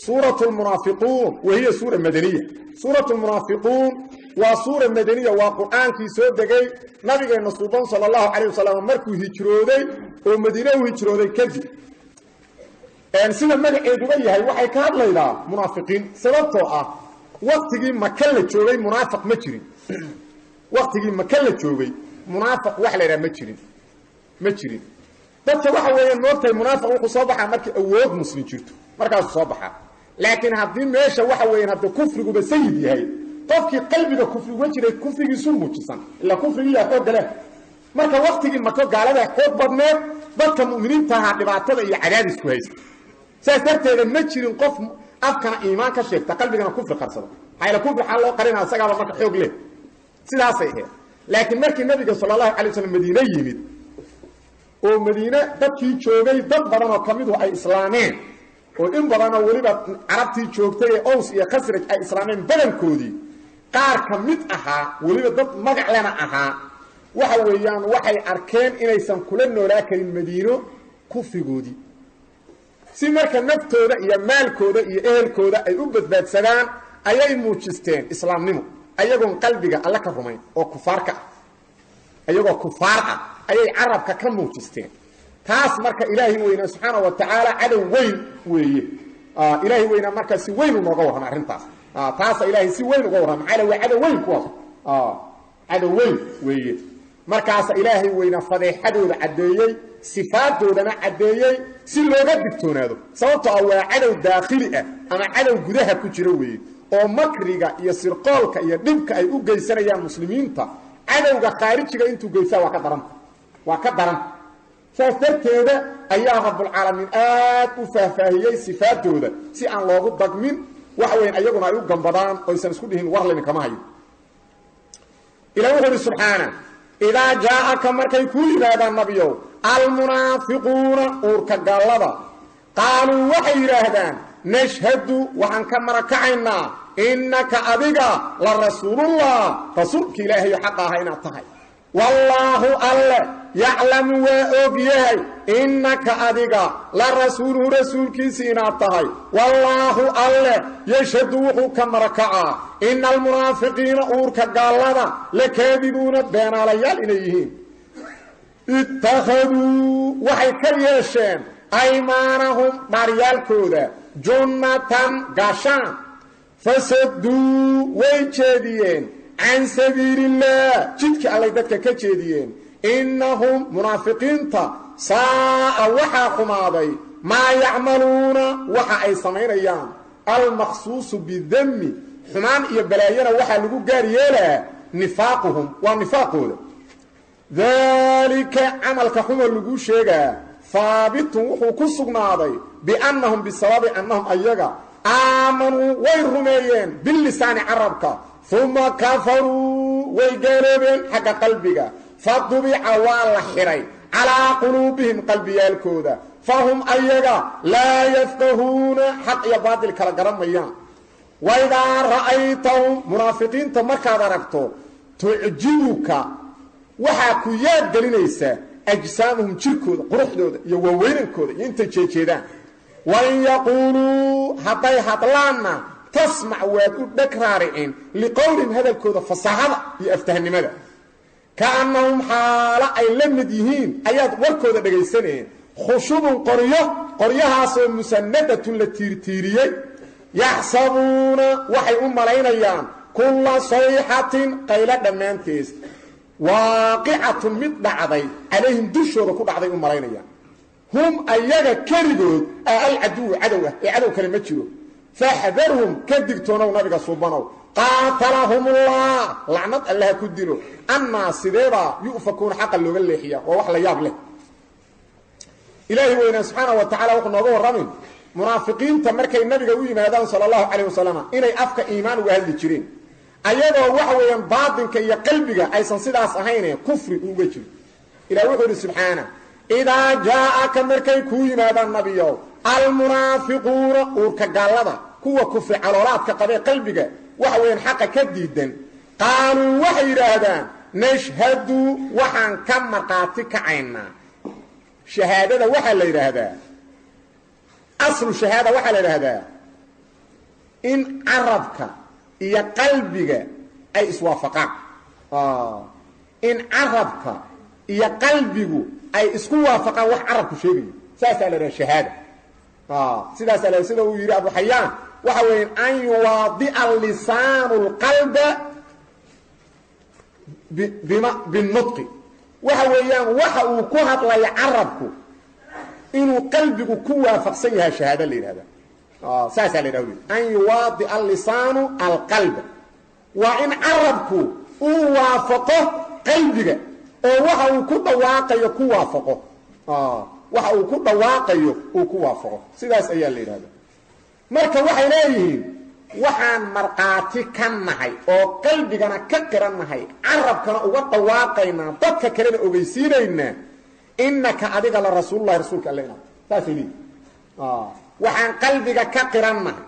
Suurat lmunaafiquun wahiya suura madaniya. Suurat lmunaafiquun waa suura madaniya, waa qur-aankii soo degay nabigeenna suuban sala allahu calayh wasalam markuu hijrooday oo madiine u hijrooday kadib. Sida magaceeduba yahay, waxay ka hadlaydaa munaafiqiin, sababtoo ah waktigii maka la joogay munaafiq ma jirin. Waktigii maka la joogay munaafiq wax la idhaha ma jirin, ma jirin. Dadka waxa weeyaan, moogtahay, munaafiq wuxuu soo baxaa markii awood muslim jirto, markaasuu soo baxaa. Laakiin haddii meesha waxa weeyaan haddii kufriguba sayid yahay, qofkii qalbiga kufriguga jiray kufrigiisu muujisan, ilaa kufrigiiyaa xoog gale. Marka waktigii mako gaalada xoog badneed, dadka mu'miniinta ahaa dhibaatada iyo cadaadisku haysta. Saas darteeda ma jirin qof afkana iimaan ka sheegta, qalbigana kufri qarsada. Maxaa kufri xaa loo qarina? Isagaaba marka xoog leh. Sidaasay ahayd. Laakiin markii nabiga sala allahu alay waslam madiine yimid oo madiine dadkii joogay dad badan oo ka midu ay islaameen, oo in badanoo weliba carabtii joogtay ee Ows iyo Khasraj ay islaameen badankoodii, qaar ka mid ahaa, weliba dad magac lena ahaa, waxa weeyaan waxay arkeen inaysan kula noolaa karin madiino kufrigoodii. Si marka naftooda iyo maalkooda iyo ehelkooda ay u badbaadsadaan ayay muujisteen islaamnimo, ayagoon qalbiga alle ka rumayn oo kufaar ka ah. Ayagoo kufaar ah ayay carabka ka muujisteen. Taas marka ilaahay weynaa subxaana wa tacaala cadow weyn weeye. Ilaahay weynaa markaa si weyn u nooga warrama arrintaas. Taasa ilaahay si weyn uga warrama, maxaa waa cadow weyn kuwaas, cadow weyn weeye. Markaasa ilaahay weynaa fadeexadooda caddeeyey, sifaadoodana caddeeyey, si looga digtoonaado, sababtoo ah waa cadow daakhili ah ama cadow gudaha ku jiro weeye, oo makriga iyo sirqoolka iyo dhibka ay u geysanayaan muslimiinta cadowga khaarijiga intuu geysaa waa ka daranta, waa ka daranta. Saas darteeda ayaa rabbulcaalamiin aad u faahfaahiyey sifaadooda si aan loogu dagmin, waxa weyan ayaguna ay u gambadaan oysan isku dhihin war laydinkama hayo. Ilah wuxuu uhi subxaana: idaa jaaaka, markay kuu yimaadaan nabiyow, almunaafiquuna, uurka gallada, qaaluu, waxay yidhaahdaan: nashhadu, waxaan ka marakacaynaa, innaka, adiga, la rasuulullah, rasuulka ilaahayo xaqa aha inaad tahay. Wallaahu, alle, yaclamu, waa og yahay, innaka, adiga, la rasuuluhu, rasuulkiisii inaad tahay. Wallaahu, alle, yashhadu, wuxuu ka marakacaa, ina almunaafiqiina, uurka gaallada, lakaadibuuna, beenaalayaal inay yihiin. Ittakhaduu, waxay ka yeesheen, aymaanahum, dhaaryaalkooda, junnatan, gaashaan. Fasaduu, way jeediyeen, can sabiilillaah, jidkii allay dadka ka jeediyeen. Innahum, munaafiqiinta, saa'a, waxaa xumaaday, maa yacmaluuna, waxa ay samaynayaan. Almaqsuusu bidammi, xumaan iyo balaayana waxaa lagu gaar yeelaa, nifaaquhum, waa nifaaqooda. Daalika, camalka xuma lagu sheegaa, haabitun, wuxuu ku sugnaaday, biannahum, bisababi annahum, ayaga, aamanuu, way rumeeyeen, bilisaani, carabka, uma kafaruu, way gaaloobeen xagga qalbiga. Fadubica, waa la xidhay, calaa quluubihim, qalbiyaalkooda. Fahum, ayaga, laa yafqahuuna, xaq iyo baatil kala garan mayaan. Waidaa ra'aytahum, munaafiqiinta markaad aragto, tucjibuka, waxaa ku yaab gelinaysaa, ajsaamuhum, jirkooda quruxdooda iyo waaweynankooda iyo intay jeejeedaan. Wain yaquuluu, hadday hadlaanna, tasmac, waad u dheg raaricin, liqowlihim, hadalkooda fasaxada iyo aftahnimada. Kaannahum, xaalo ay la mid yihiin ayaad warkooda dhegaysanayeen, khushubun, qoryo, qoryahaasoo musanadatun, la tiirtiiriyey. Yaxsabuuna, waxay u malaynayaan, kulla sayxatin, qaylo dhammaantees, waaqicatun, mid dhacday, calayhim, dushooda ku dhacday u malaynayaan. Hum, ayaga keligood aa alcaduwu, cadow ah, ee cadow kale ma jiro. Faxdarhum, ka digtoonow nabiga suubanow. Qaatalahumullah, lacnad allaha ku dilo. Annaa, sideebaa, yu'fakuuna, xaqa looga leexiya? Waa wax la yaab leh. Ilaahi weynaa subxaana wa tacala wuxuu nooga warramin munaafiqiinta markay nabiga u yimaadaan sala allahu calayh wasalam inay afka iimaan uga hadli jireen, ayadoo waxa weeyaan baatinka iyo qalbiga aysan sidaas ahayne kufri uga jiro. Ilah wuxuu idhi subxaana: idaa jaaaka, markay kuu yimaadaan nabiyow, almunaafiquuna, uurka gaallada, kuwa kufri caloolaadka qabee qalbiga waxa weeyaan xaqa ka diidan, qaaluu, waxay yidhaahdaan: nashhadu, waxaan ka markhaati kacaynaa. Shahaadada waxaa la yidhaahdaa Aslu shahaada waxaa la idhaahdaa in carabka iyo qalbiga ay iswaafaqaan, in carabka iyo qalbigu ay isku waafaqaan wax carabku sheegayo, saasaa la idhaha shahaada. Sidaasaa la, sida uu yidhi Abu Xayaan, waxa weya an yuwaadi'a lisaanu lqalba bima binutqi. Waxa weeyaan waxa uu ku hadlaya carabku inuu qalbigu ku waafaqsan yahay shahaado la yidhahda, saasaa la yidhahda. An yuwaadi'a lisaanu alqalba waa in carabku uu waafaqo qalbiga oo waxa uu ku dhawaaqayo ku waafaqo, waxa uu ku dhawaaqayo uu ku waafaqo, sidaas ayaa la yidhahda. Marka waxay leeyihiin waxaan markhaati ka nahay oo qalbigana ka qirannahay, carabkana uga dhawaaqaynaa, dadka kalena ogeysiinaynaa, innaka adiga la rasuululahi, rasuulka alle inaad. Saasay leeyihin. Waxaan qalbiga ka qirannahay,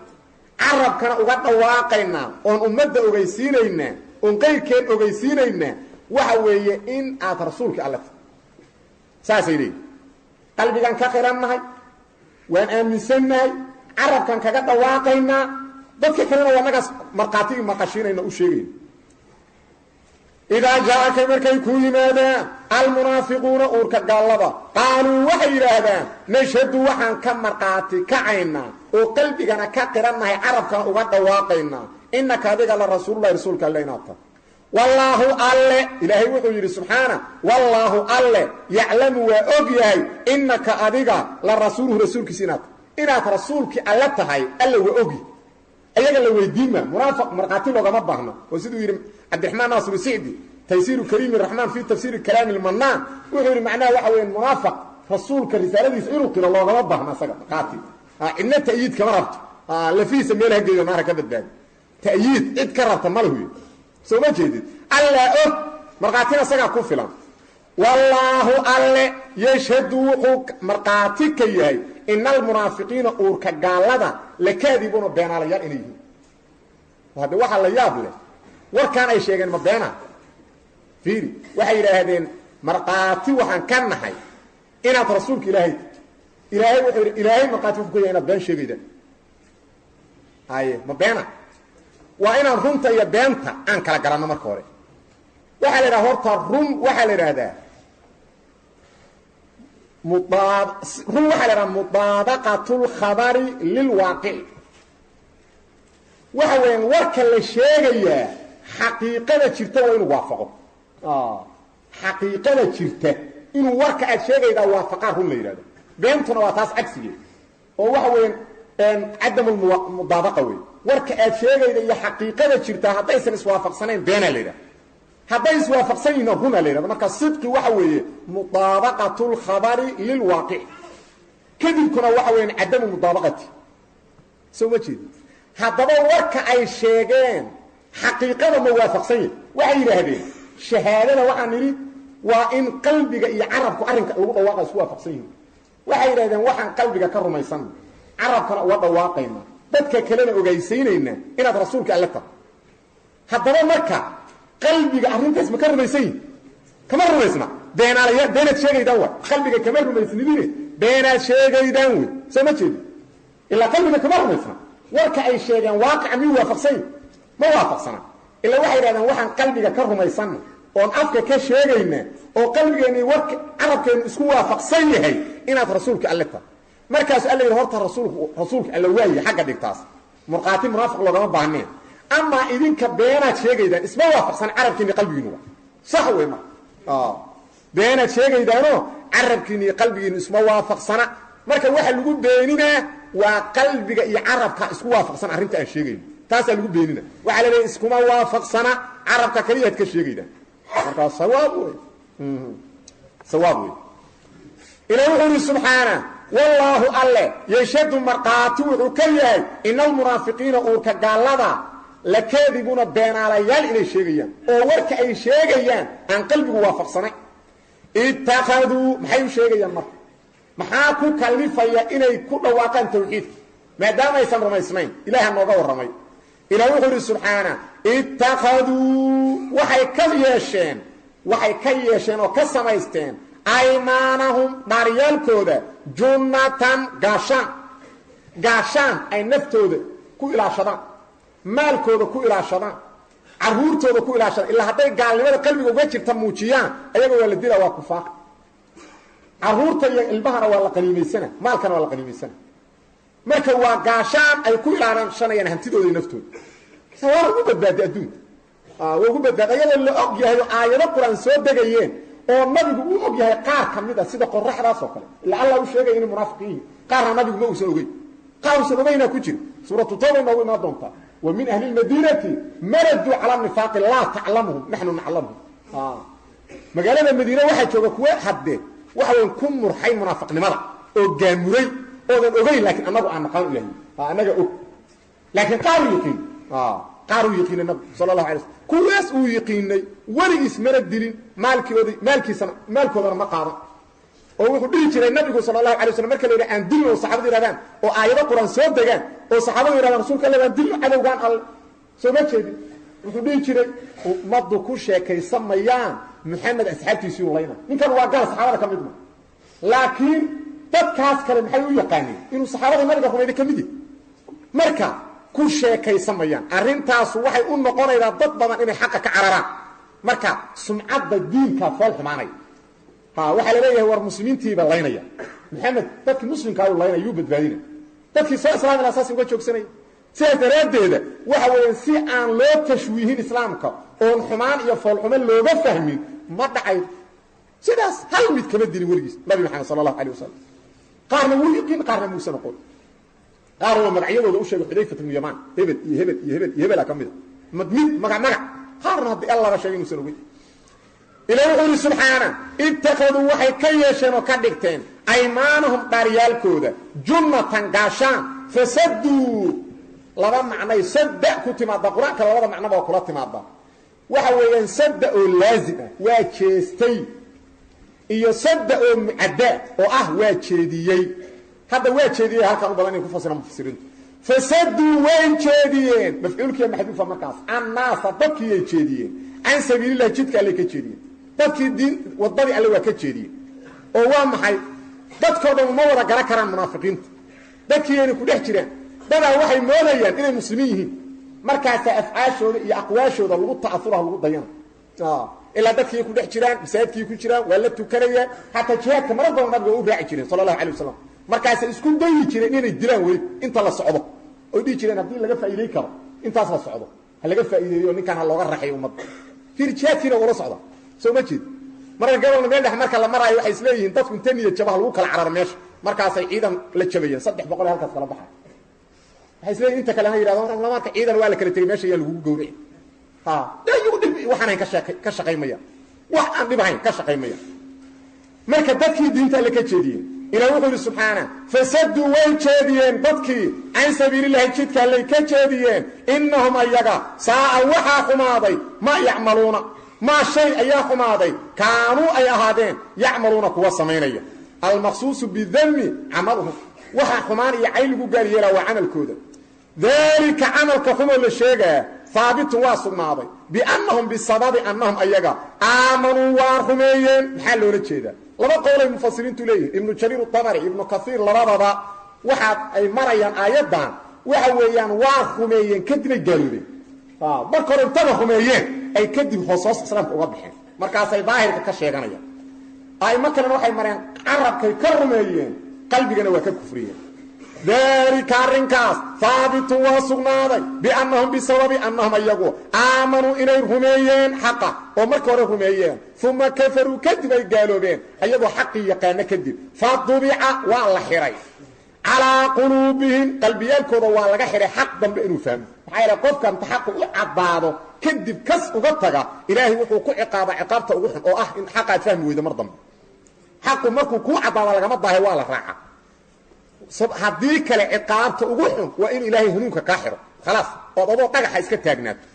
carabkana uga dhawaaqaynaa, oon ummadda ogeysiinaynaa, oon qayrkeen ogeysiinaynaa, waxa weeye in aad rasuulka alle tahay. Saasay leeyihin. Qalbigan ka qirannahay, waan aaminsannahay, carabkan kaga dhawaaqaynaa, dadka kalena waa nagaas markhaatigii maqashiinayna u sheegayna. Idaa jaaaka markay kuu yimaadaan almunaafiquuna uurka gaallada, qaaluu waxay yidhaahdaan nashhadu waxaan ka markhaati kacaynaa oo qalbigana ka qirannahay, carabkana uga dhawaaqaynaa, innaka adiga la rasuululahi, rasuulka alle inaad tahay. Wallaahu alle, ilaahay wuxuu yidhi subxaana, wallaahu alle yaclamu waa og yahay innaka adiga la rasuuluhu, rasuulkiisa inaad tahay, inaad rasuulkii alle tahay alle waa ogyahay. Ayaga la weydiinma, munaafiq markhaati loogama baahno. Oo siduu yidhi Cabdiraxmaan Naasir Sicdi, Taysiiru Kariimi Raxmaan fii tafsiiri Kalaami Lmanaan, wuxuu yidhi macnaha waxa weya munaafiq rasuulka risaaladiisa inuu qiro loogama baahno asaga markhaati, cidna ta'yiid kama rabto, lafihiisa meel hageeyo naara ka badbaadi, ta'yiid cid ka rabta ma lahu. Soo ma jeedid? Allaa og, markhaatina isagaa ku filan. Wallaahu alle yashhadu wuxuu markhaati ka yahay ina almunaafiqiina uurka gaallada lakaadibuuna beenaalayaal inay yihiin. Hadde waxaa la yaab leh warkaan ay sheegeen ma beena? Fiiri, waxay yidhaahdeen markhaati waxaan ka nahay inaad rasuulka ilaahay. Ilaahay wuxuu yidhi, ilaahay markhaati wuxuu ka yahay inaad been sheegaydaan. Haye, ma beena? Waa inaan runta iyo beenta aan kala garanno. Marka hore waxaa la yidhaha horta run waxaa la yidhaahdaa run waxaa la yidhaha mudaabaqatu lkhabari lilwaaqici. Waxa weeyaan warka la sheegayaa xaqiiqada jirta waa inuu waafaqo, xaqiiqada jirta inuu warka aad sheegaydaa waafaqaa run la yidhahdo. Beentuna waa taas cagsigeed oo waxa weeyaan cadamulmudaabaqa wey. Warka aad sheegayda iyo xaqiiqada jirtaa haddaysan iswaafaqsanayn beenaa la yidhahda, hadday iswaafaqsan yihiin runaa la yidhahda. Marka sidqi waxa weeye mudaabaqatu lkhabari lilwaaqici, kadibkuna waxa weeyaan cadamu mudaabaqati. Soo ma jeedi? Haddaba warka ay sheegeen xaqiiqada ma waafaqsan yahi? Waxay yidhaahdeen shahaadada waxaan nidhi waa in qalbiga iyo carabku arrinka lagu dhawaaqa isku waafaqsan yihin. Waxay yidhahdeen waxaan qalbiga ka rumaysanna, carabkana uga dhawaaqayna, dadka kalena ogaysiinayna inaad rasuulka alle tahay. Haddaba marka qalbiga arrintaas ma ka rumaysan yihin? Kama rumaysna. Beenaalaya, beenaad sheegaydaan way. Qalbiga kama rumaysnidine, beenaad sheegaydaan wey. Soo ma jeedi? Ilaa qalbiga kama rumaysna. Warka ay sheegeen waaqica miyuu waafaqsan yahi? Ma waafaqsana. Ilaa waxay yidhahdeen waxaan qalbiga ka rumaysanna oon afka ka sheegayna oo qalbigeenni warka carabkeennu isku waafaqsan yahay inaad rasuulka alle tahay. Markaasuu alla yidhi horta rasuulku rasuulka alle waaye xagga dhigtaas, markhaati munaafiq loogama baahneen. Amaa idinka beenaad sheegaydaan, isma waafaqsan carabkiini qalbigiinuba. Sax wey. Marka beenaad sheegaydaanoo carabkiini iyo qalbigiinu isma waafaqsana. Marka waxa lagu beeninaa waa qalbiga iyo carabka isku waafaqsan arrinta aan sheegayno, taasaa lagu beenina. Waxaa la leeyahy iskuma waafaqsana, carabka kaliyaad ka sheegaydaan. Markaa sawaab wey, sawaab wey. Ilahi wuxuu ihi subxaana, wallaahu alle yashhadu markhaati wuxuu ka yahay ina almunaafiqiina uurka gaallada lakaadibuuna beenaalayaal inay sheegayaan oo warka ay sheegayaan aan qalbigu waafaqsanay. Ittakhaduu maxay u sheegayaan marka? Maxaa ku kalifaya inay ku dhawaaqaan tawxiidka maadaama aysan rumaysnayn? Ilaaha nooga warramay. Ilah wuxuu ihi subxaana, ittakhaduu waxay ka yeesheen, waxay ka yeesheen oo ka samaysteen aymaanahum dhaaryaalkooda junnatan gaashaan. Gaashaan ay naftooda ku ilaashadaan, maalkooda ku ilaashadaan, caruurtooda ku ilaashadaan. Ilaa hadday gaalnimada qalbiga uga jirta muujiyaan, ayaga waa la dilaa, waa kufaaq. Caruurta iyo ilmahana waa la qaniimaysana, maalkana waa la qaniimaysana. Marka waa gaashaan ay ku ilaashanayaan hantidooda iyo naftooda. Waa ugu badbaaday adduunka, waa ugu badbaaday ayadoo la og yahay oo aayado qur-aan soo degayeen oo nabigu uu og yahay qaar ka mid a, sida qoraxdaas oo kale. Ila Allah u sheegay inay munaafiqiin yihiin, qaarna nabigu ma uusan ogeyn, qaar uusan ogeynaa ku jira. Suuratu tawba noogu imaan doontaa. Wa min ahli lmadiinati maraduu cala nifaaqi laa taclamuhum naxnu naclamuhum. Magaalada madiine waxaa jooga kuwa haddee waxa weyn ku murxay munaafiqnimada oo gaamuray oodan ogeyn, laakiin annagu aan naqaan ilahay, annaga og, laakiin qaar uu yiqiin, qaar uu yiqiinay nabigu sala allahu alay slm. Kuwaas uu yiqiinay weligiis mana dilin, maalkooda maalkiisana maalkoodana ma qaadan. Oo wuxuu dhihi jiray nabigu sala allahu alay waslam, marka la yidhaha aan dilno, oo saxabadu yidhahdaan oo aayado qur-aan soo degaan oo saxaabadu yidhahdaan rasuulka alle baan dilno cadowgaan alle, soo ma jeedin, wuxuu dhihi jiray ummaddu ku sheekaysamayaan Maxamed asxaabtiisii u layna, ninkan waa gaal, saxaabada ka mid ma. Laakiin dadkaas kale maxay u yaqaaneen inuu saxaabada nabiga rumayda ka mid yahay? Marka ku sheekaysamayaan arrintaasu waxay u noqonaydaa dad badan inay xaqa ka cararaan. Marka sumcadda diinka fool xumaanaya. Ha, waxaa la leeyahay war muslimiintiiba laynaya, Maxamed dadkii muslimkaa uu laynaya, yuu badbaadinaya, dadkii soo islaami lahaa saas uga joogsanaya. Sidaas daraaddeeda waxa weeyaan si aan loo tashwiihin islaamka oon xumaan iyo foolxumo looga fahmin ma dhacay. Sidaas hal mid kama dilin weligiis nabi Maxamed sala allahu alay wasalam. Qaarna wuu yiqiin, qaarna muusan oqon. Qaar waa magacyadooda u sheegay, Xudayfat ibnu Yamaan hebel iyo hebel iyo hebel iyo hebela ka mida, mid mid magac magac. Qaarna haddii allaba sheegay inuusan ogeyn. Ilahi wuxuu yidhi subxaana, ittakhaduu waxay ka yeesheen oo ka dhigteen aymaanahum dhaaryaalkooda junnatan gaashaan. Fasaduu laba macnay sadda ku timaada qur-aanka, labada macnoba oo kula timaada. Waxa weeyaan sadda oo laazim ah waa jeestay, iyo sadda oo mucaddaa oo ah waa jeediyey. Hadda waa jeediyey halkaan u badan inay ku fasiraan mufasiriintu. Fasaduu way jeediyeen, mafcuulkiiya maxduufa markaas, annaasa dadkiiyay jeediyeen, can sabiilillahi jidka allay ka jeediyeen, dadkii diin waddadii alle waa ka jeediyeen. Oo waa maxay? Dadkoo dhan uma wada garan karaan munaafiqiinta, dadkiiyayna ku dhex jiraan. Dadaa waxay moodayaan inay muslimiin yihiin, markaasaa afcaashooda iyo aqwaashooda lagu ta'asuraha lagu dayana. Ilaa dadkii ku dhex jiraan, masaajidkii ku jiraan, waa la tukanayaan, xataa jihaadka marar badan nabiga waa u raaci jireen sala allahu alay wasalam. Markaasay isku dayi jireen inay dilaan weli inta la socdo, oy dhihi jireen haddii laga faa'iidey karo intaas la socdo ha laga faa'iideeyo, ninkaan ha looga raxayo ummadda. Fiir, jihaadkiina ula socda, soo ma jeed? Marka gobolna meel dhex marka la maraayo waxay isleeyihiin dadku inta niyad jabaha lagu kala cararo meesha, markaasay ciidan la jabayeen 300 halkaas kala baxay. Waxay isleeyihin inta kale ha yidhahdo marka ciidan waa la kala tegey, meesha ayaa lagugu gowrici. Ha, iyagu dhib waxaan hayn ka shaqaymaya, wax aan dhib ahayn ka shaqaymaya. Marka dadkii diinta alle ka jeediyeen. Ilaah wuxuu yidhi subxaana, fasaduu way jeediyeen dadkii can sabiilillahi jidka allay ka jeediyeen. Innahum ayaga saa'a waxaa xumaaday maa yacmaluuna, maa shay ayaa xumaaday kaanuu ay ahaadeen yacmaluuna kuwa samaynaya. Almaqsuusu bidami camaluhum, waxaa xumaan iyo cay lagu gaar yeelaa waa camalkooda. Daalika camalka xumoo la sheegaa haabitun waa sugnaaday biannahum bisababi annahum ayaga aamanuu waa rumeeyeen. Maxaa loola jeedaa? Laba qowlay mufasiriintu leeyihin, Ibnu Jariir Utabari, Ibnu Kaiir, labadaba waxaa ay marayaan aayaddan waxa weeyaan waa rumeeyeen kadib ay gaaloobeen. Marka hore intada rumeeyeen ay kadib hoos hoos islaamka uga baxeen, markaasay daahirka ka sheeganayaan. A'imo kalena waxay mareen carabkay ka rumeeyeen, qalbigana waa ka kufriyeen. Daalika arrinkaas haabitun waa sugnaaday biannahum bisababi annahum ayagu aamanuu inay rumeeyeen xaqa, oo marka hore rumeeyeen, uma kafaruu kadib ay gaaloobeen ayagoo xaqii yaqaano kadib. Fadubica waa la xiray calaa quluubihim, qalbiyaalkooda waa laga xiray xaq dambe inuu fahmo. Maxaa yeele qofka inta xaqu u caddaado kadib kas uga taga, ilaahay wuxuu ku ciqaabaa ciqaabta ugu xun oo ah in xaqaad fahmi weydo mar dambe. Xaqu markuu kuu caddaado lagama daahe, waa la raaca. Haddii kale ciqaabta ugu xun waa in ilaahay hanuunka kaa xiro, khalaas, ood adoo dhagaxa iska taagnaato.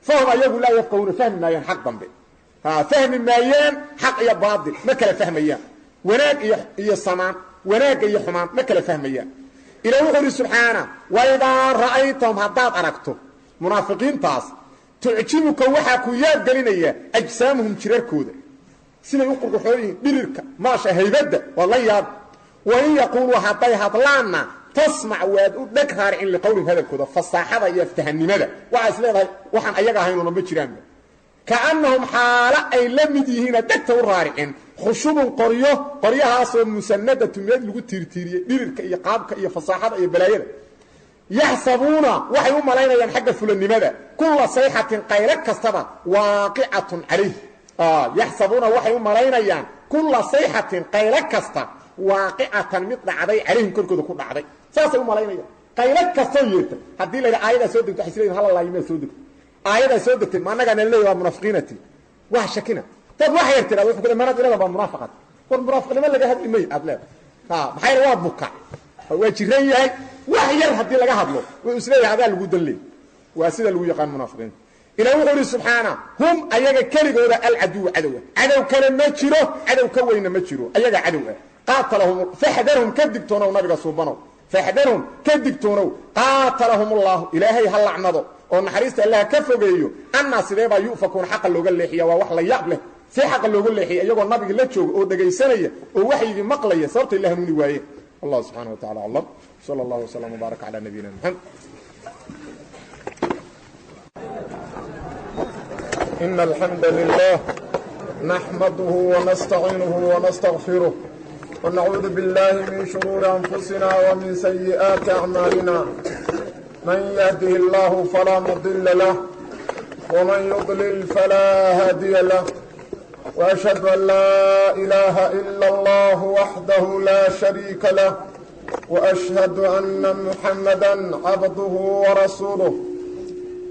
Fahum ayagu laa yafqahuuna, fahmi maayaan xaq dambe, fahmi maayaan xaq iyo baatil ma kala fahmayaan, wanaag iyo samaan, wanaagga iyo xumaan ma kala fahmayaan. Ilah wuxuu idhi subxaana, waidaa ra'aytahum haddaad aragto munaafiqiintaas, tucjibuka waxaa ku yaabgelinaya ajsaamuhum jirarkooda, siday u qurqurxoon yihiin, dhirirka maasha haybadda waad la yaab. Wain yaquuluu hadday hadlaanna Tasmac waad u dheg raaricin liqowlihim hadalkooda, fasaaxada iyo aftahanimada. Waxaa is leedahay waxaan ayaga ahaynuna ma jiraanba. Kaannahum xaalo ay la mid yihiina dhegta u raaricin khushubun qoryo, qoryahaasoo musanadatu meed lagu tiirtiiriyey dhirirka iyo qaabka iyo fasaaxada iyo balaayada. Yaxsabuuna waxay u malaynayaan xagga fulanimada kulla sayxatin qaylo kastaba waaqicatun calayh. Yaxsabuuna waxay u malaynayaan kulla sayxatin qaylo kasta waaqicatan mid dhacday calayhim korkooda ku dhacday, saasay u malaynayaan. Qaylo kastoo yeerta haddii la yidhaha aayadaa soo degto, waxay isleeyihin hala laayimaa soo degto, aayadaa soo degtay ma annagaa nala leeyahy waa munaafiqiinati. Waa shakina dad wax yar tiraado wuxuu ku leeyahay manaad ilada baa munaafaqad. War munaafiqnimo laga hadli mayo aad leedahay. Maxaa yeele waa buka, waa jiran yahay. Wax yar haddii laga hadlo wuxuu isleeyahay adaa lagu dan leey. Waa sida lagu yaqaan munaafiqiinta. Ilah wuxuu yidhi subxaana, hum ayaga keligooda alcaduwu cadowa, cadow kale ma jiro, cadow ka weyna ma jiro, ayaga cadow ah. Qaatalahum faxdarhum, ka digtoonow nabiga suubanow, faxdarhum ka digtoonow. Qaatalahum ullahu, ilaahay ha lacnado oo naxariista allaha ka fogeeyo. Annaa sideebaa yu'fakuuna xaqa looga leexiya? Waa wax la yaab leh, see xaqa looga leexiya iyagoo nabigii la jooga oo dhegaysanaya oo waxyigii maqlaya, sababtay la hanuuni waayeen. Allah subxana wa tacala aclam, sala allahu wasalam wbaarak calaa nabiyina maxamed. إن الحمد لله نحمده ونستعينه ونستغفره ونعوذ بالله من شرور أنفسنا ومن سيئات أعمالنا. من يهده الله فلا مضل له ومن يضلل فلا هادي له، وأشهد أن لا إله إلا الله وحده لا شريك له، وأشهد أن محمدا عبده ورسوله.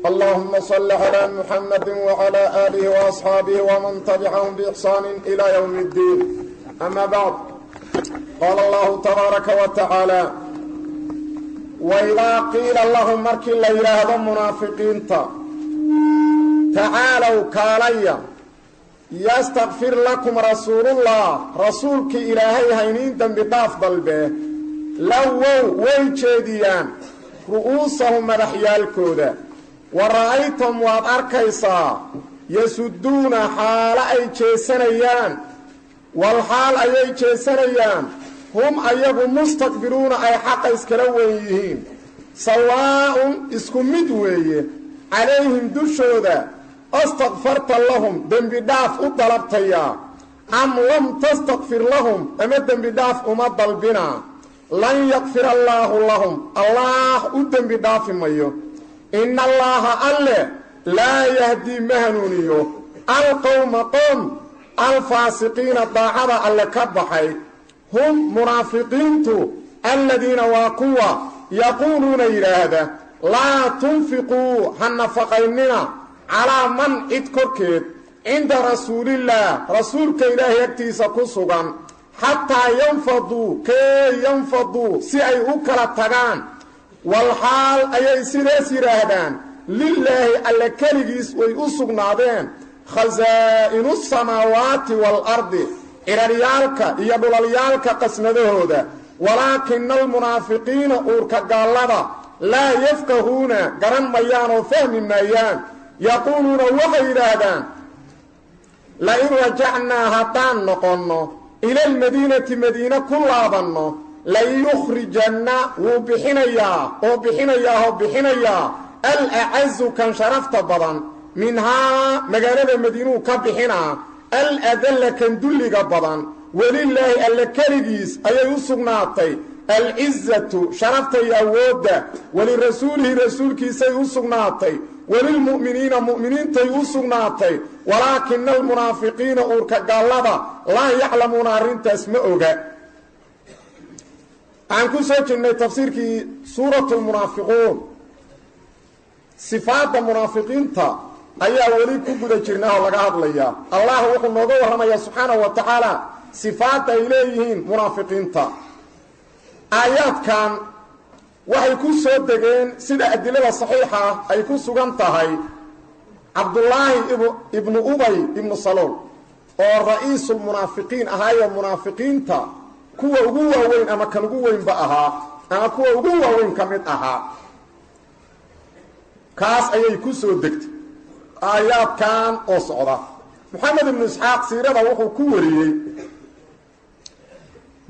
اللهم صل على محمد وعلى آله وأصحابه ومن تبعهم بإحسان إلى يوم الدين. أما بعد، قال الله تبارك وتعالى: وإذا قيل لهم markii la yidhaahdo munaafiqiinta, tacaalow kaalaya, yastakfir lakum rasuulullah, rasuulkii ilaahay hayniin dembi dhaaf dalbee, lawow way jeediyaan ru'uusahum madaxyaalkooda. Wa ra'aytum waad arkaysaa yasuduuna xaalo ay jeesanayaan, walxaal ayay jeesanayaan hum ayagu mustakbiruuna ay xaqa iskala weyn yihiin. Sawaa'un isku mid weeye calayhim dushooda, astakfarta lahum dembi dhaaf u dalabtayaa, am lam tastakfir lahum ama dembi dhaaf uma dalbinaa, lan yakfir allaahu lahum, allaah u dembi dhaafi mayo. Ina allaaha alle laa yahdii ma hanuuniyo alqowma qowm alfaasiqiina daacada alle ka baxay. Hum munaafiqiintu aladiina waa kuwa yaquuluuna yidhaahda, laa tunfiquu ha nafaqaynina calaa man cid korkeed cinda rasuulillaah rasuulka ilaahay agtiisa ku sugan, xataa yanfaduu kee yanfaduu si ay u kala tagaan. Walxaal ayay sidaas yidhaahdaan lilaahi alle keligiis way u sugnaadeen khasaa'inu samaawaati waalardi, ciraryaalka iyo dhulalyaalka qasnadahooda. Walaakina almunaafiqiina uurka gaallada laa yafqahuuna garan mayaan oo fahmi maayaan. Yaquuluuna waxay yidhaahdaan, lain rajacnaa haddaan noqonno ilalmadiinati madiine ku laabanno, layukhrijanna wuu bixinayaa oo bixinayaa oo bixinayaa alacazu kan sharafta badan minhaa magaalada madiinuu ka bixinaa, aladalla kan dulliga badan. Welilaahi alle keligiis ayay u sugnaatay alcizatu sharafta iyo awoodda, walirasuulihi rasuulkiisay u sugnaatay, walilmu'miniina mu'miniintay u sugnaatay, walaakina almunaafiqiina uurka gaallada laa yaclamuuna arrintaas ma oga. Waxaan ku soo jirnay tafsiirkii suuratu lmunaafiquun. Sifaadda munaafiqiinta ayaa weli ku guda jirnaa oo laga hadlayaa. Allah wuxuu nooga warramayaa subxaanahu wa tacaala sifaadda ay leeyihiin munaafiqiinta. Aayaadkan waxay ku soo degeen sida adilada saxiixa ah ay ku sugan tahay Cabdullaahi ibnu Ubay ibnu Salool oo ra'iisulmunaafiqiin ahaayo, munaafiqiinta kuwa ugu waaweyn ama kan ugu weynba ahaa ama kuwa ugu waaweyn ka mid ahaa, kaas ayay ku soo degtay aayaadkan oo socda. Moxamed ibnu Isxaaq siirada wuxuu ku wariyey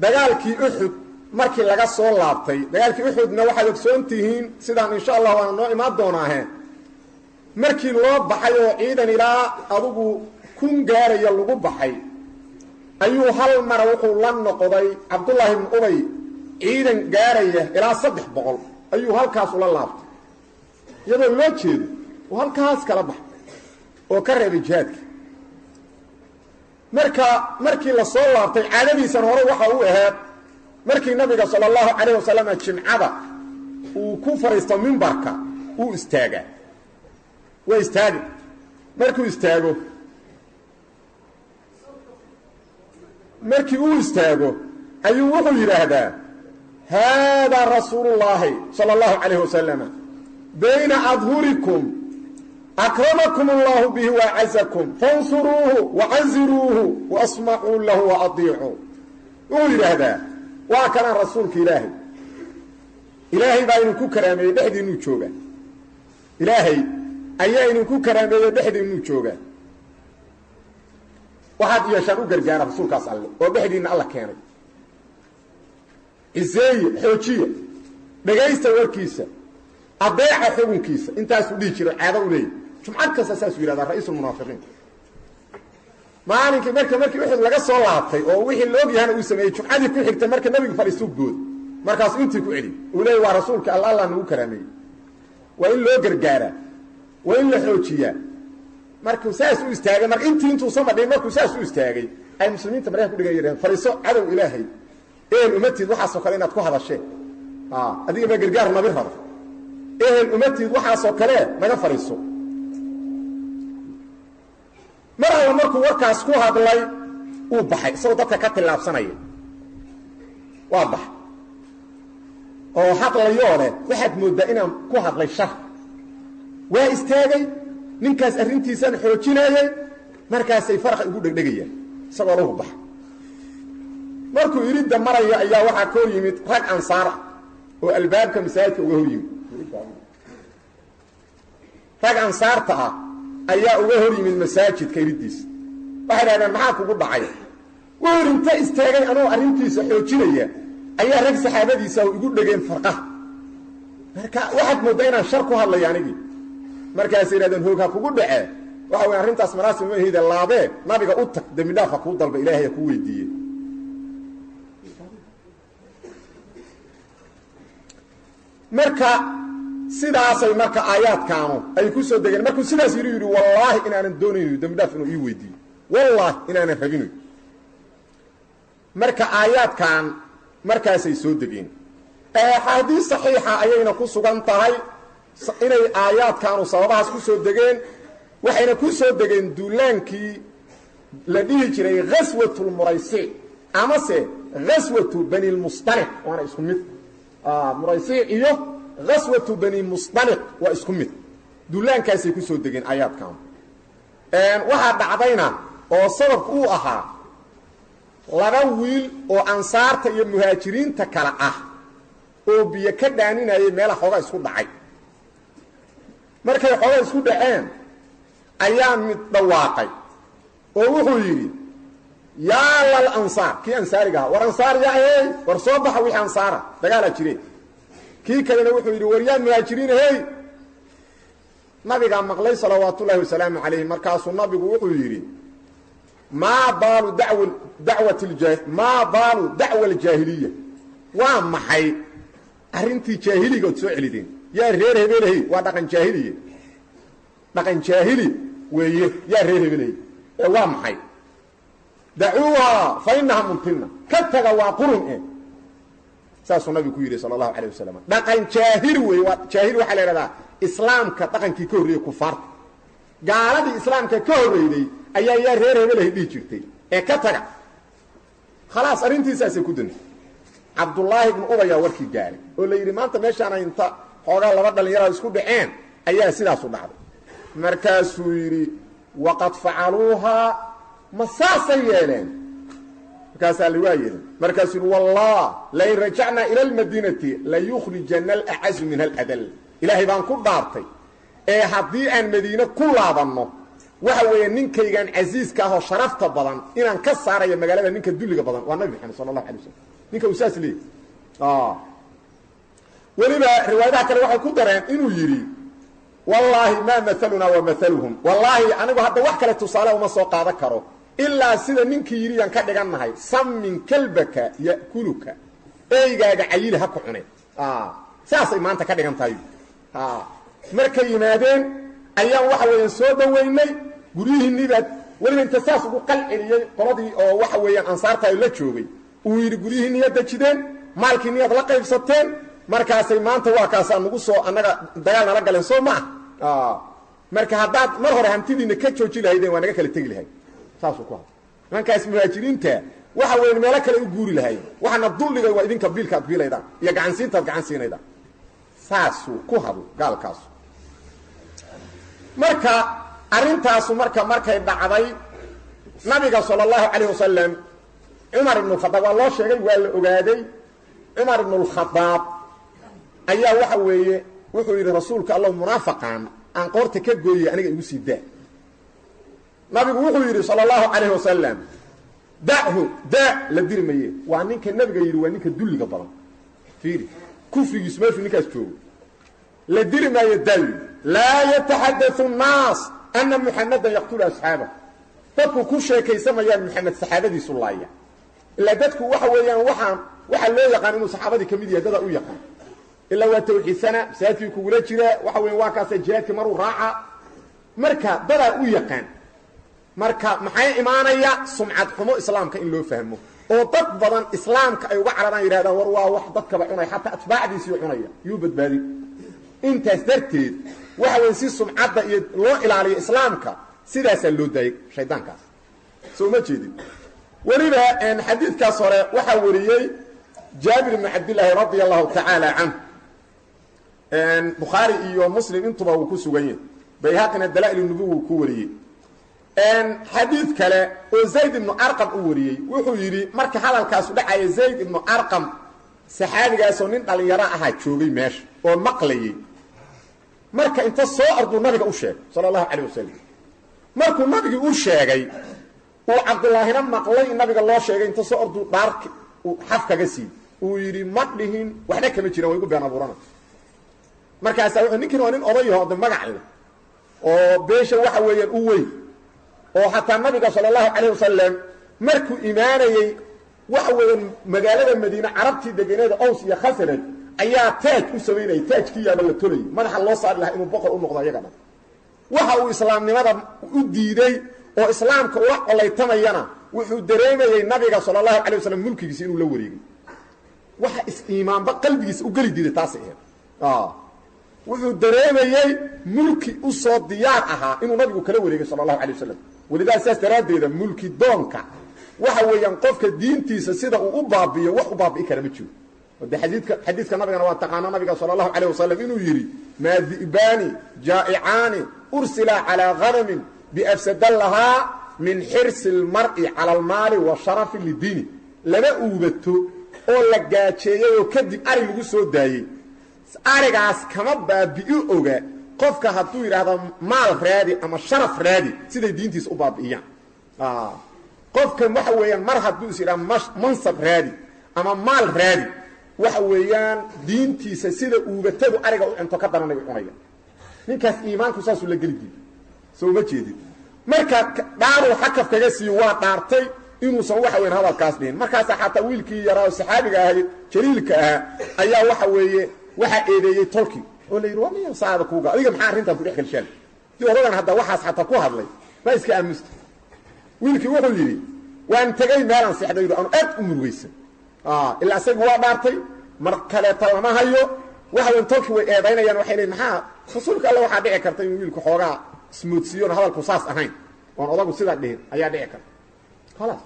dagaalkii Uxud Markii laga soo laabtay dagaalkii Uxudna waxaad ogsoon tihiin sidaan insha Allah waana noo imaan doonaahe, markii loo baxay oo ciidan ilaa adugu 1000 gaaraya lagu baxay, ayuu hal mar wuxuu la noqday Cabdullaahi ibn Ubay ciidan gaaraya ilaa 300 ayuu halkaas ula laabtay, iyadoo loo jeedo uu halkaas kala baxay oo ka reebay jihaadka. Marka markii la soo laabtay caadadiisan hore waxa uu ahayd markii nabiga sallallahu alayhi wasallam jimcada uu ku fariisto minbarka uu istaaga, waa istaagi. Markuu istaago, markii uu istaago ayuu wuxuu yidhaahdaa haadaa rasuulullaahi sala allahu calayhi wasalam bayna adhurikum akramakum allahu bihi waacazakum fansuruuhu wacaziruuhu waasmacuu lahu waadiicuu. Wuxuu yidhaahdaa waa kanaan rasuulka ilaahay, ilaahay baa idinku karaameeyey dhexdiinnuu jooga, ilaahay ayaa idinku karaameeyey dhexdiinnuu jooga, waxaad yeeshaan u gargaara rasuulkaas alle oo dhexdiinna alla keenay, ciseeye xoojiya, dhegaysta warkiisa, adeeca xukunkiisa. Intaasuu dhihi jiro caado u leeyahy, jumcad kasta saasuu yidhahdaa ra'iisulmunaafiqiin. Maalinkii marka markii Uxud laga soo laabtay oo wixii la og yahana uu sameeyey, jumcadii ku xigtay marka nabigu fadhiistuu booday, markaasuu intii ku celiyey, uu leeyay waa rasuulka alla, allah nagu karaameeyey, waa in loo gargaaraa, waa in la xoojiyaa. Markuu saas u istaagay, marka intii intuusan fadhiin markuu saas u istaagay ay muslimiinta maryaha ku dhigan yidhaheen fadhiiso cadow ilaahay, ehel umatiid waxaasoo kale inaad ku hadasheen, adiga baa gargaar nabi raba, ehel umatiid waxaasoo kale naga fadhiiso. Mar alla markuu warkaas ku hadlay uu baxay isagoo dadka ka tillaabsanaya, waa baxay oo hadlayoo leh waxaad mooddaa inaan ku hadlay shar. Waa istaagay ninkaas arrintiisaan xoojinayay, markaasay faraqa igu dhegdhegayaan isagoo lahu baxa. Markuu iridda maraya ayaa waxaa ka hor yimid rag ansaar ah oo albaabka masaajidka uga hor yimid. Rag ansaarta ah ayaa uga hor yimid masaajidka iriddiisa. Waxay dhahdeen maxaa kugu dhacay? Wuxuu inta istaagay anoo arrintiisa xoojinaya ayaa rag saxaabadiisa igu dhegeen farqaha. Marka waxaad mooddaa inaan shar ku hadlayo anigii. Markaasay yidhahdeen hoog ha kugu dhacee, waxa weya arrintaas manaasib ma ahide, laabee nabiga u tag, dembi dhaaf ha kuu dalba, ilaahay ha kuu weydiiye. Marka sidaasay marka aayaadkaanu ay ku soo degeen. Markuu sidaas yidhi wallaahi inaanan doonayno dembi dhaaf inuu ii weydiiyo, wallaahi inaanan rabinayo. Marka aayaadkan markaasay soo degeen. Axaadiis saxiixa ayayna ku sugan tahay inay aayaadkaanu sababahaas ku soo degeen. Waxayna ku soo degeen duulaankii la dhihi jiray ghaswatulmuraysic amase ghaswatu bani lmustaliq, waana isku mid. Muraysic iyo ghaswatu bani mustaliq waa isku mid. Duulaankaasay ku soo degeen aayaadkaanu. Waxaa dhacdayna oo sababku uu ahaa laba wiil oo ansaarta iyo muhaajiriinta kale ah oo biyo ka dhaaninayay meelaha xoogaa isku dhacay. Markay xoogaa isku dhaceen ayaa mid dhawaaqay oo wuxuu yidhi yaa lal ansaar, kii ansaariga ahaa, war ansaar yaa hey, war soo baxa wixii ansaara, dagaalaa jireen. Kii kalena wuxuu yidhi war yaa muhaajiriin hey. Nabigaa maqlay salawaatullaahi wasalaamu calayhi. Markaasuu nabigu wuxuu yidhi maa baalu maa baalu dacwa aljaahiliya, waa maxay arrintii jaahiliga ood soo celideen? Yaa reer hebelahey, waa dhaqan jaahiliye, dhaqan jaahili weeye, yaa reer hebelahey ee waa maxay? Dacuuhaa fa innaha muntinna, ka taga waa qurun eh. Saasuu nabigu ku yidhi sala allahu calayh wasalam. Dhaqan jaahili weeye. Waa jaahili waxaa la yidhahdaa islaamka dhaqankii ka horreeyey kufaarta, gaaladii islaamka ka horreyday ayaa yaa reer hebelahay dhihi jirtay ee ka taga. Khalaas arrintiisaasay ku dantay. Cabdullaahi ibnu Ubayaa warkii gaaray oo la yidhi maanta meeshaana inta xoogaa laba dhallinyara isku dhaceen ayaa sidaasu dhacday. Markaasuu yidhi waqad facaluuhaa, ma saasay yeeleen? Markaasaa la waa yeeleen. Markaasuu yidhi wallah lain rajacnaa ila almadiinati layukhrijana alacazu minha aladal. Ilaahay baan ku dhaartay ee haddii aan madiine ku laabanno waxa weeye ninkaygan casiiska ahoo sharafta badan inaan ka saarayo magaalada ninka dulliga badan, waa nabi Maxamed sala allahu alay wasalam. Ninka uu saas leeyahy Weliba riwaayadaha kale waxay ku dareen inuu yidhi wallaahi maa maalunaa wa maaluhum, wallaahi anigu hadda wax kale tusaale uma soo qaadan karo ilaa sida ninkii yidhi yaan ka dhigannahay, samin kalbaka ya'kuluka, eygaaga cayili ha ku cune. Saasay maanta ka dhigan tahay. Markay yimaadeen ayaan waxa weeyaan soo dhaweynay guryihiinniibaad, weliba inta saas ugu qalceliyey qoladii oo waxa weeyaan ansaarta ay la joogay, uu yidhi guryihiinniyaad dejideen, maalkiinniyaad la qaybsateen, markaasay maanta waa kaasaa nagu soo annaga dagaal nala galeen, soo ma ah? Marka haddaad mar hore hantidiina ka jooji lahaydeen waa naga kala tegi lahayd. Saasuu ku hadlay. Nimankaas muhaajiriinta waxa weyan meelo kale u guuri lahayd, waxaana duldhigay waa idinka biilka ad biilaydaan iyo gacansiinta ad gacan siinaydaan. Saasuu ku hadlo gaalkaasu. Marka arrintaasu marka markay dhacday, nabiga sala allahu calayh wasalam Cumar ibnu Khadaab waa loo sheegay, waa la ogaaday. Cumar ibnulkhadaab ayaa waxa weeye wuxuu yidhi rasuulka allow munaafaqan aan qoorta ka gooyey aniga igu sii daa. Nabigu wuxuu yidhi sala allahu calayh wasalam dachu, daa, la diri maye. Waa ninka nabiga yidhi waa ninka dulliga badan. Fiiri kufrigiisu meeshuu ninkaas joogo, la diri maayo daawi. Laa yataxaddathu nnaas ana Muxamadan yaqtulu asxaabah, dadku ku sheekaysamayaan Muxamed saxaabadiisu laaya. Ilaa dadku waxa weeyaan waxaan waxaa loo yaqaan inuu saxaabadii ka mid yahay, dadaa u yaqaan, ilaa waa tawxiidsana, masaajidkii kugula jira, waxa weya waa kaasa jihaadkii maruu raaca, marka dadaa u yaqaan. Marka maxay imaanaya? Sumcad xumo islaamka in loo fahmo oo dad badan islaamka ay uga cararaan, yidhahdaan war waa wax dadkaba cunaya, xataa atbaacdiisii cunaya, yuu badbaadin. Intaas darteed waxa weya si sumcadda iyo loo ilaaliyo islaamka sidaasaa loo daayay shaydaankaas. Soo ma jeedin? Weliba xadiidkaas hore waxaa wariyey Jaabir ibnu Cabdillaahi radia allahu tacaala canhu, Bukhaari iyo Muslim intuba uu ku sugan yahay, Bayhaqina Dala'il Nubuwa ku wariyey. Xadiid kale oo Zayd ibnu Arqam u wariyey wuxuu yidhi marka hadalkaasu dhacaya Zayd ibnu Arqam saxaabigaasoo nin dhallinyaro ahaa joogay meesha oo maqlayey. Marka inta soo orduu nabiga u sheegay sala allahu calayh wasalam. Markuu nabigii u sheegay uu Cabdullaahina maqlay in nabiga loo sheegay, inta soo orduu dhaark uu xaf kaga siiyey, uu yidhi ma dhihin, waxna kama jiraan, waa igu been abuurana. Markaasaa wuxuu ninkin waa nin odayaho de magac leh oo beesha waxa weeyaan u weyn, oo xataa nabiga sala allahu calayh wasalam markuu imaanayey waxa weeyaan magaalada Madiine carabtii degeneeda Ows iyo Khasraj ayaa taaj u samaynayay, taajkii yaaba la tolayay, madaxa loo saari lahaa inuu boqor u noqdo ayaga dhan. Waxa uu islaamnimada u diiday oo islaamka ula colaytamayana wuxuu dareemayey nabiga sala allahu calay wasalam mulkigiisa inuu la wareegay. Waxa is-iimaanba qalbigiisa u geli diiday taasay ahayd. Wuxuu dareemayey mulki u soo diyaar ahaa inuu nabigu kala wareegay sala allahu alay wasalam. Walidaa sidaas daraaddeeda mulki doonka waxa weeyaan qofka diintiisa sida uu u baabi'iyo wax u baabi'i kara ma jiro. De xadiidka nabigana waa taqaana, nabiga sala allahu calayh wasalam inuu yidhi maa di'baani jaa'icaani ursila calaa hanamin biafsada lahaa min xirsi lmar'i cala almaali wa sharafi lidiini. Laba uubato oo la gaajeeyey oo kadib ari lagu soo daayey, arigaas kama baabi'i oga qofka hadduu yidhaahdo maal raadi ama sharaf raadi, siday diintiisa u baabi'iyaan. Qofkan waxa weeyaan mar hadduu is yidhaha mansab raadi ama maal raadi, waxa weeyaan diintiisa sida uubatadu ariga u cunto ka daranay u cunaya. Ninkaas iimaanku saasuu la geli diiday. Soo ma jeedid? Marka dhaaruu xakaf kaga siiyo, waa dhaartay inuusan waxa weyan hadalkaas dhihin. Markaasaa xataa wiilkii yaraa oo saxaabiga ahay jaliilka ahaa ayaa waxa weeye waxaa eedeeyey tolkii oo la yidhi waa miya saada kuuga adiga, maxaa arrintan ku dhex gelshaan di odagan hadda waxaas xataa ku hadlay, ma iska aamusta. Wiilkii wuxuu yidhi waan tegey meelaan seexday, yidhi anu aad u murugaysan, ilaa isagu waa dhaartay, mar kaleeta lama hayo. Waxa weyan tolkii way eedaynayaan, waxay leeyiin maxaa rasuulka alla, waxaa dhici karta inuu wiilku xoogaa ismoodsiiyoon hadalku saas ahayn oon odagu sidaa dhihin ayaa dhici karta. Khalaas.